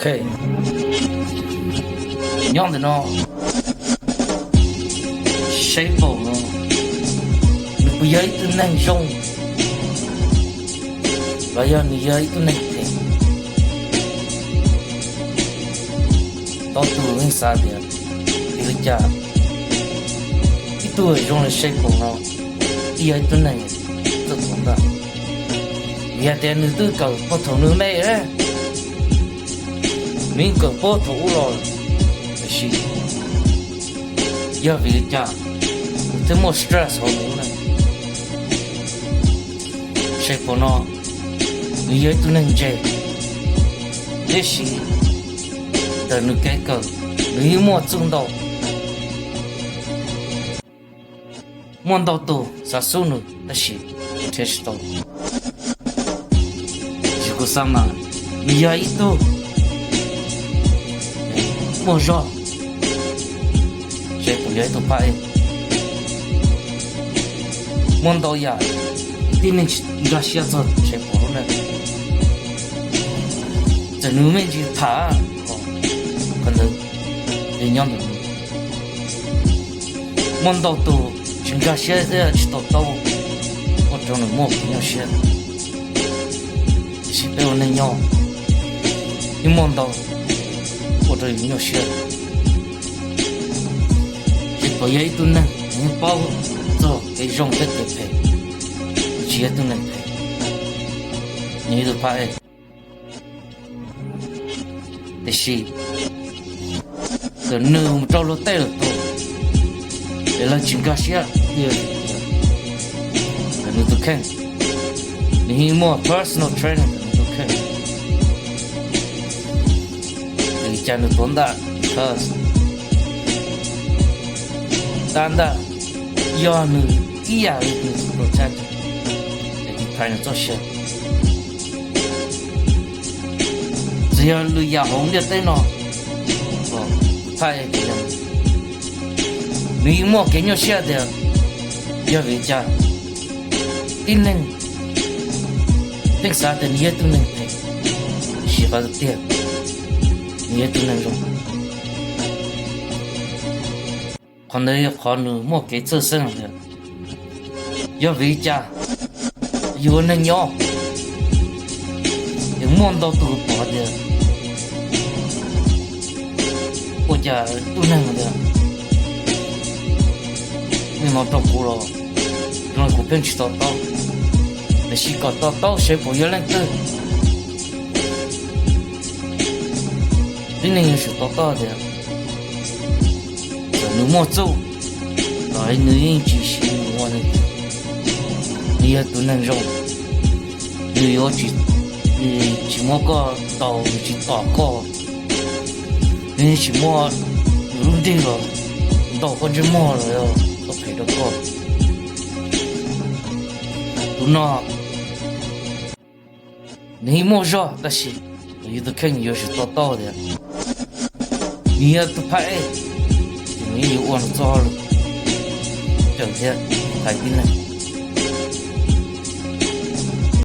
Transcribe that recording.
Ok, nyob ntawm no, Saib Paus no, nws puas yog ib tug neeg zoo los yog nws yog ib tug neeg phem? Tau tus yeej xav tias, vim li cas ib tug zoo li Saib Paus no ib yog ib tug neeg txawj tuav ntaj? Vim hais tias nws twb kawm puag thaum nws me, nws yeej kawm puag thaum ub los, tiam sis yog vim li cas nws thiaj muaj stress hauv nws lub neej? Saib Paus no, nws yog ib tug neeg ntse, tiam sis ntawm nws kev kawm nws yeej muaj txuj ntau. Muaj ntau tus xav xub nws tab sis nrhiav tsis tau. Tab sis kuv xav mas nws yog ib tug muaj zog, Saib Paus yog ib tug phaj ej. Muaj ntau yam tib neeg tsis nkag siab txog Saib Paus lub neej. Txawm nws me ntsis tham, qhov ntawd nyob ntawm nws. Muaj ntau tus tsis nkag siab thiab tsis to taub, ua rau nws muaj kev nyuaj siab. Tiam sis peb ua neej nyob, yeej muaj ntau ua rau yus nyuaj siab. Saib Paus yog ib tug neeg yeej paub txog kev zoo thiab kev phem, tsis yog ib tug neeg phem, nws yog ib tug phaj ej. Tiam sis txawm nws mus rau luag tej lwm tus es lawv tsis nkag siab, ntawm nws tus kheej, nws yeej muaj personal trainer ntawm nws tus kheej. Vim li cas nws tuav ntaj? Because ntaj yog nws ib yam li nws tus protector, nws tiv thaiv nws txoj sia. Txawm yog lwm yam hauv ntiaj teb no, phaj ej, nws yeej muaj kev nyuaj siab tias yog vim li cas tib neeg pheej xav tias nws yog ib tug neeg phem, tiam sis qhov tiag, nws yog ib tug neeg zoo. Qhov ntawd yog qhov nws muaj kev txhawj xeeb tias yog vim li cas yus ua neeg nyob es muaj ntau tus pom tias ua cas tus neeg tias nej no rau kuv los zoo li kuv pheej tsis to taub, tiam sis kom to taub Saib Paus yog leej twg, tib neeg yuav tsum to taub tias txawm nws muaj txuj los nws yeej tsis siv nws ua neeg. Nws yog tus neeg zoo, nws yuav tsis, nws tsis muab koj ntaus, nws tsis tom koj, nws tsis muab nws lub nrig los ntaus koj ntsej muag los yog ua phem rau koj. Tus no nws yeej muaj zog tab sis yus tus kheej yuav tsum to taub tias nws yog tus phaj ej, ces nws yeej yuav ua nws txoj hauj lwm cawm thiab tiv thaiv tib neeg.